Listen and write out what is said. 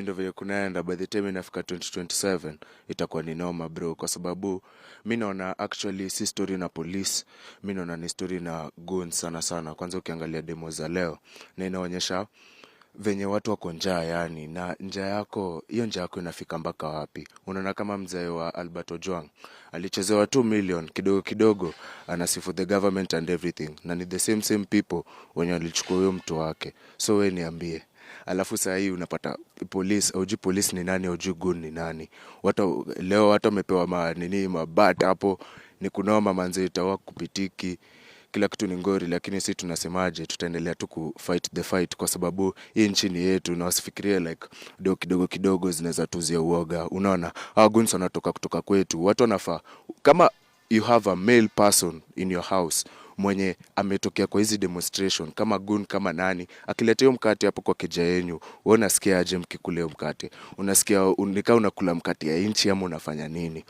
Ndio vile kunaenda. By the time inafika 2027 itakuwa ni noma, bro, kwa sababu mi naona actually si story na police, mi naona ni story na goons sana sana. Kwanza ukiangalia demo za leo, na inaonyesha venye watu wako njaa yani, na njaa yako, hiyo njaa yako inafika mpaka wapi? Unaona kama mzee wa Albert Ojwang alichezewa 2 million kidogo kidogo, anasifu the government and everything, na ni the same same people wenye walichukua huyo mtu wake. So we niambie, alafu saa hii unapata police, haujui police ni nani, haujui gun ni nani. Watu leo watu wamepewa ma nini, mabat hapo, ni kunoma manze, itawa kupitiki, kila kitu ni ngori, lakini si tunasemaje, tutaendelea tu ku fight the fight kwa sababu hii nchi ni yetu, na wasifikirie like do kidogo kidogo zinaweza tuzia uoga. Unaona hawa guns wanatoka kutoka kwetu, watu wanafaa, kama you have a male person in your house mwenye ametokea kwa hizi demonstration kama gun, kama nani, akileta hiyo mkate hapo kwa keja yenyu, wewe unasikia aje mkikula hiyo mkate? Unasikia ni kaa unakula mkate ya inchi ama unafanya nini?